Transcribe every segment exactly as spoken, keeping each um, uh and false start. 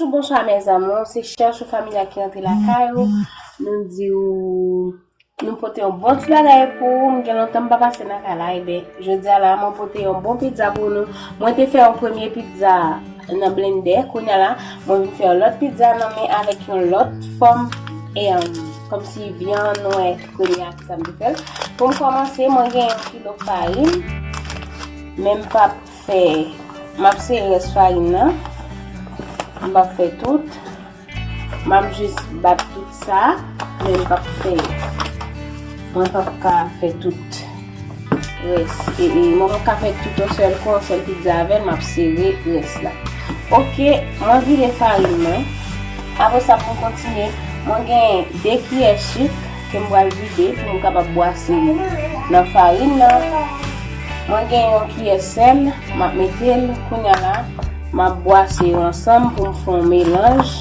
Bonjou, bonswa, mes amours. Se Chèchou Family a ki rantre lakay ou. Nou di ou, nou pote yon bon ti bagay pou ou. M gen lontan m pa pase nan kay la. Ebyen, jodi a la, mwen pote yon bon pizza pou nou. Mwen te fè yon premye pizza nan blendè. Kounye a la, mwen vin fè yon lòt pizza nan men avèk yon lòt fòm e, um, kòmsi vyann, wè, premye a ki sa m te fè l. Pou m kòmanse, mwen gen yon kilo farin. Men m p ap fè, m ap sere rès farin nan. M p ap fè tout. M ap jis bat tout sa, men m p ap fè. Mwen p ap ka fè tout rès. E, e, mwen p ap ka fè tout yon sèl kou, yon sèl pizza avè l, m ap sere rès la. Oke, mwen vide farin mwen. Apre sa, pou m kontinye, mwen gen de kiyè sik ke m pral vide pou m kapab bwase nan farin nan. Mwen gen yon kiyè sèl, m ap mete l kounye a la. M ap bwase yo ansanm pou m fè yon melanj.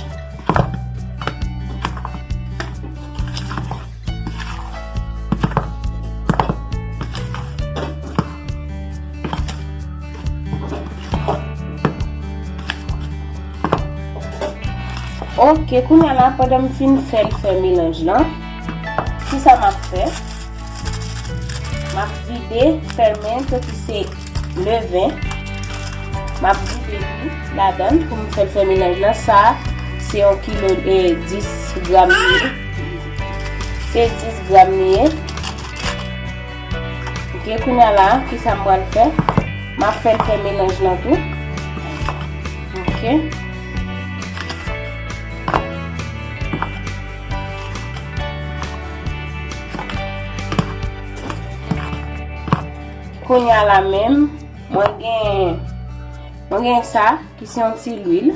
Oke, kounye a la, pandan m fin fè l fè melanj lan, kisa m ap fè? M ap vide fèmento ki se leven. M ap vide li ladan l pou m fè l fè melanj lan. Sa, se yon kilo e dis gram li ye. Se dis gram li ye. Oke, kounye a la, kisa m pral fè? M ap fè l fè melanj lan tou. Oke. Kounye a la menm, mwen gen, mwen gen sa ki se yon ti lwil.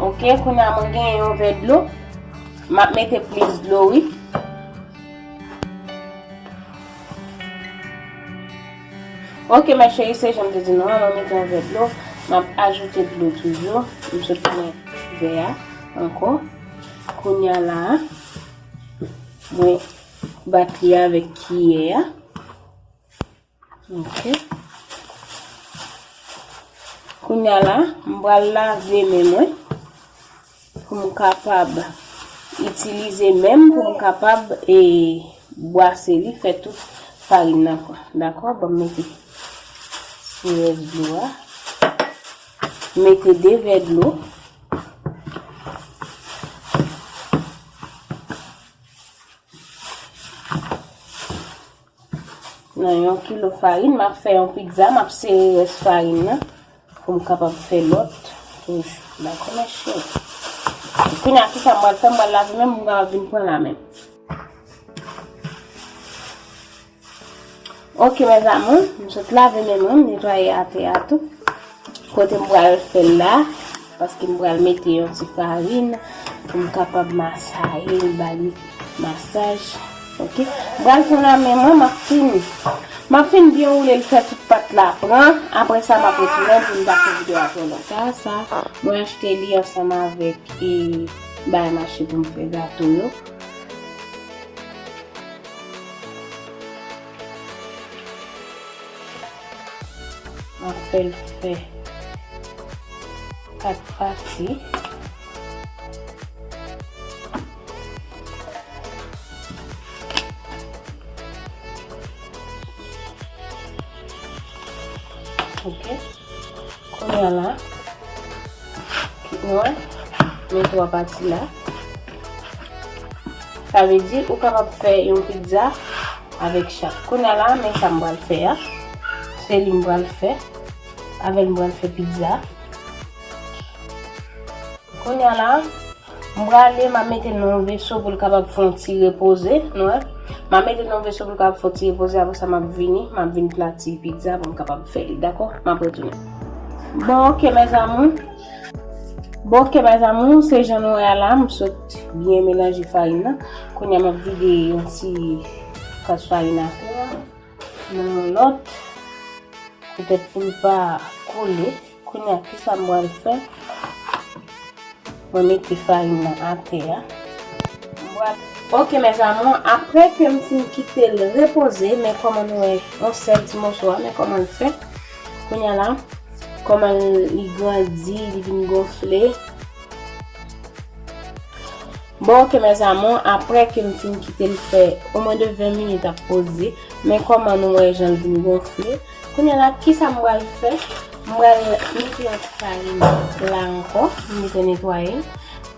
Oke, kounye a mwen gen yon vè dlo. M ap mete plis dlo, wi. Oke, mes chéris, se jan m te di nou an, mwen mete yon vè dlo. M ap ajoute dlo toujou. M sot pran vè a ankò. Kounye a la, mwen bat li avèk kiyè a. Oke. Kounye a la, m pral lave men mwen pou m kapab itilize men m pou m kapab, e, bwase li, fè tout farin nan kwa. Dakò? Ban m mete sou rès dlo a. Mete de vè dlo. Nan yon kilo farin, m ap fè yon pizza, m ap sere rès farin nan pou m kapab fè lòt toujou. Dakò, mes chéris? Kounye a, kisa m pral fè? M pral lave men m pou m kapab vin pran la men m. Oke, mes amours, m sot lave men mwen, m netwaye atè a tou. Kote m pral fè l la, paske m pral mete yon ti farin pou m kapab masaye l, ba li masaj. Oke? M pral pran la men mwen, m ap fin, m ap fin byen woule l, fè tout pat la pran. Apre sa, m ap retounen pou m pa fè videyo a twò long. Sa, sa, mwen achte li ansanm avèk, e, bay mache pou m fè gato yo. M ap fè l fè kat pati. Oke. Kounye a la, kit nou wè, men twa pati la. Sa vle di ou kapab fè yon pizza avèk chak. Kounye a la, men sa m pral fè a. Se li m pral fè. Avè l m pral fè pizza. Kounye a la, m prale, m ap mete l nan yon veso pou l kapab fè yon ti repoze, nou wè. M ap mete l nan yon veso pou l kapab fè yon ti repoze, apre sa m ap vini, m ap vin plati pizza pou m kapab fè li, dakò? M ap retounen. Bon, oke, mes amours. Bon, oke, mes amours, se jan nou wè a la, m sot byen melanje farin nan. Kounye a m ap vide yon ti kras farin atè a, nan yon lòt, poutèt pou l pa kole. Kounye a, kisa m pral fè? Mwen mete farin nan atè a. M pral, oke, mes amours, apre ke m fin kite l repoze, men kòman nou wè, yon sèl ti moso a, men kòman l fè. Kounye a la, Kòman li grandi, li vin gonfle. Bon, ok, mes amours, apre ke m fin kite l fè omwen de ven minit ap poze, men kòman nou wè jan l vin gonfle. Kounye a la, kisa m pral fè? M pral mete yon ti farin la ankò, m gentan netwaye l.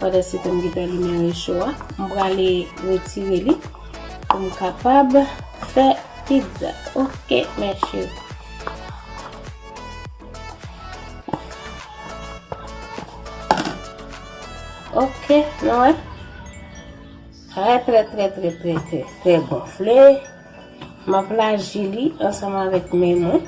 Pandan se tan, m gentan limen recho a. M prale retire li pou m kapab fè pizza. Ok, mes chéris. Ok, nou wè. Trè, trè, trè, trè, trè, trè, trè gonfle. M ap laji li ansanm avèk men mwen.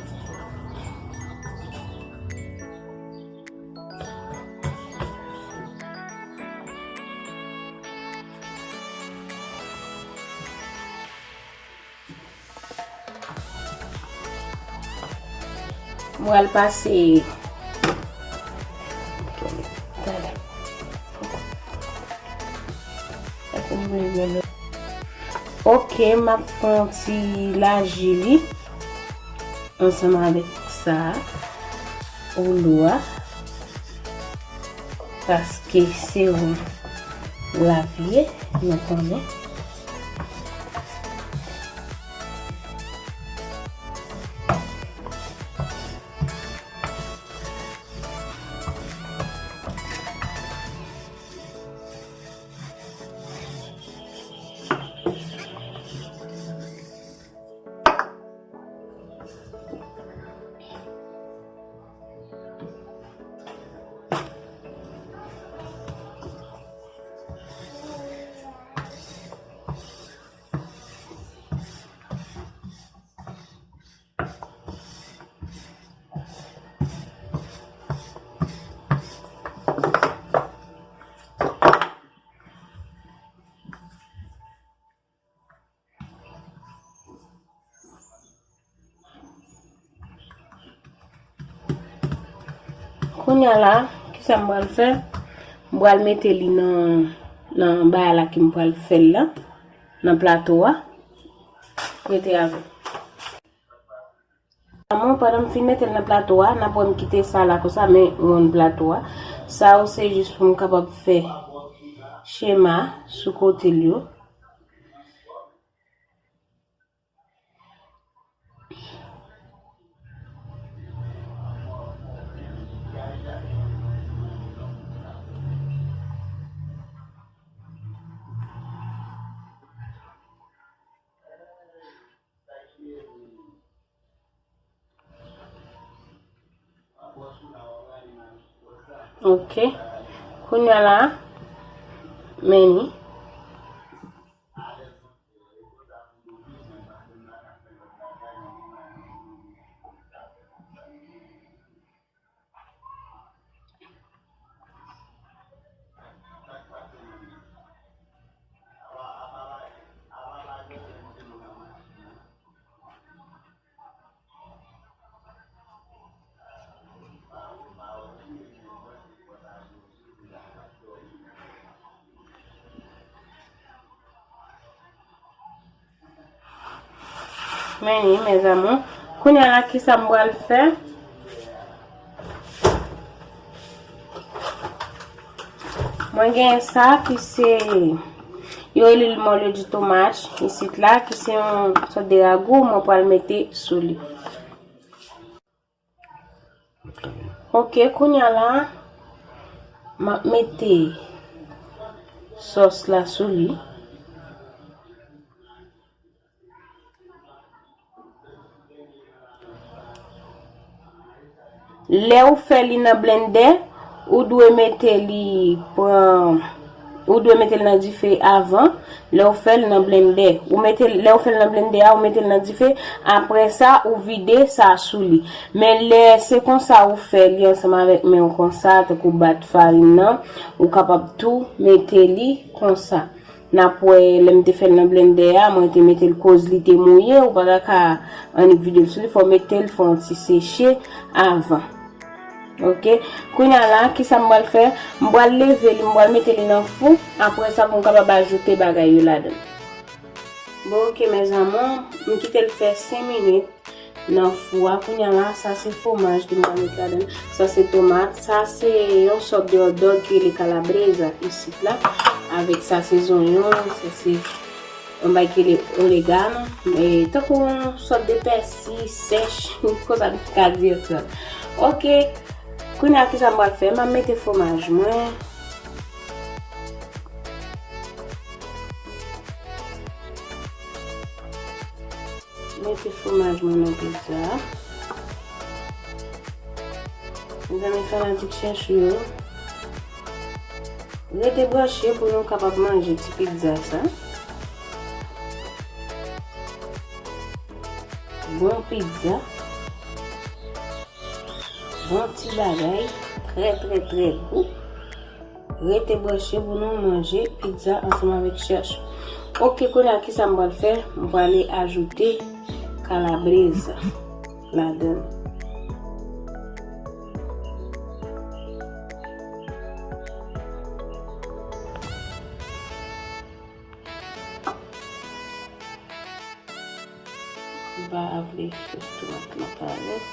Mwen al pase. Ok, m ap fè yon ti laji li ansanm avèk sa, woulo a, paske se yon lavi ye, nou konnen. Kounye a la, kisa m pral fè? M pral mete li nan, nan bagay la ke m pral fè l la, nan plato a. Rete avè m. Amon, pandan m fin mete l nan plato a, n ap wè m kite sa la konsa, men wonn plato a. Sa yo se jis pou m kapab fè chema sou kote l yo. Ok. Kounye a la, men ni. Men li, mes amours. Kounye a la, kisa m pral fè? Mwen gen sa ki se, yo rele l mòlyo di tomat, isit la, ki se yon sòt de ragou, mwen pral mete sou li. Ok, kounye a la, m ap mete sòs la sou li. Lè ou fè li nan blendè, ou dwe mete li pran, ou dwe mete l nan dife avan. Lè ou fè l nan blendè, ou mete, lè ou fè l nan blendè a, ou mete l nan dife. Apre sa, ou vide sa sou li. Men lè se konsa ou fè li ansanm avèk men w konsa, tankou bat farin nan, ou kapab tou mete li konsa. N ap wè lè m te fè l nan blendè a, mwen te mete l koz li te mouye, ou pa ta ka annik vide l sou li, fò w mete l fè yon ti seche avan. Ok, kounye a la, kisa m pral fè? M pral leve li, m pral mete li nan fou, apre sa pou m kapab ajoute bagay yo ladan. Bon, ok, mes amours, m kite l fè senk minit. nan fou a. Kounye a la, sa se fwomaj ke m pral met ladan. Sa se tomat. Sa se yon sòt de hot dog ki rele calabresa isit la. Avèk sa se zonyon, sa se yon bagay ki rele oregano. E tankou yon sòt de pèsi sèch, konsa m ka di l sa. Ok. Kounye a, kisa m pral fè? M ap mete fwomaj mwen. Mete fwomaj mwen nan pizza a. Mezanmi, fanatik chèchou yo, rete branche pou nou kapab manje ti pizza sa. Bon pizza. Bon ti bagay. Trè, trè, trè gou. Rete branche pou nou manje pizza ansanm avèk chèchou. Ok, kounye a, kisa m pral fè? M prale ajoute calabresa ladan l. M pa vle sos tomat lan parèt.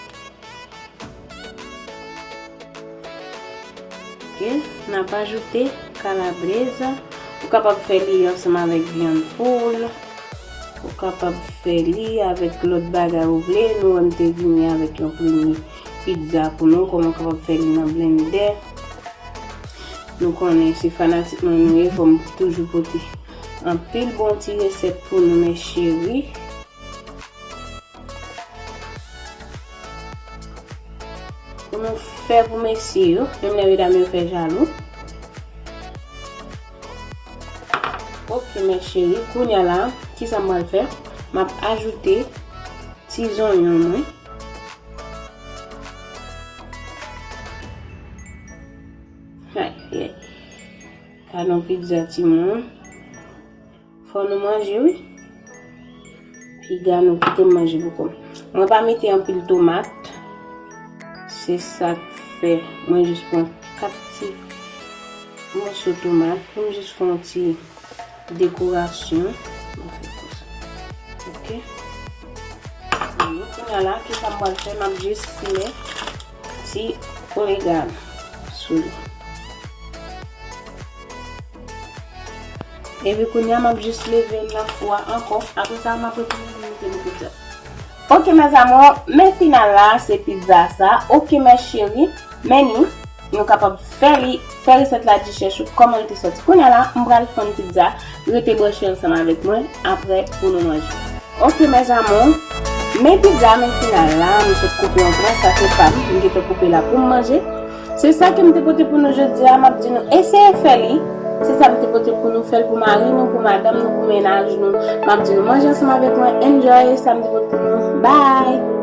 Ok, n ap ajoute calabresa. Ou kapab fè li ansanm avèk vyann poul. Ou kapab fè li avèk lòt bagay ou vle. Nou wè m te vini avèk yon premye pizza pou nou, kòman w kapab fè li nan blendè. Nou konnen se fanatik mwen nou ye, fò m toujou pote anpil bon ti resèt pou nou, mes chéris. Pou nou fè pou mesye yo, menm lè medam yo fè jalou. Ok, mes chéris, kounye a la, kisa m pral fè? M ap ajoute ti zonyon mwen. Ay, ay. Gade yon pizza, timoun. Fò nou manje, wi. Piga nou kite m manje pou kò m. Mwen pa mete anpil tomat. Se sa k fè mwen jis pran kat ti moso tomat pou m jis fè yon ti dekorasyon. Mwen fè konsa. Ok. Kounye a la, kisa m pral fè? M ap jis simen ti oregano sou li. Epi kounye a, m ap jis leve l nan fou a ankò. Apre sa, m ap retounen pou mete nan pizza. Ok, mes amours, men final la, se pizza sa. Ok, mes chéris, men ni, nou kapab fè li, fè resèt la di chèchou kòman l te sòti. Kounye a la, m pral fann pizza, rete branche ansanm avèk mwen, apre pou nou manje. Ok, mes amours, men pizza, men final la, m sot koupe yon tran, sa se pa m, m gentan koupe la pou m manje. Se sa ke m te pote pou nou jodi a, m ap di nou eseye fè li. Se sa m te pote pou nou, fè l pou mari nou, pou madanm nou, pou mennaj nou. M ap di nou manje ansanm avèk mwen, enjoy sa m te pote pou nou. Bye!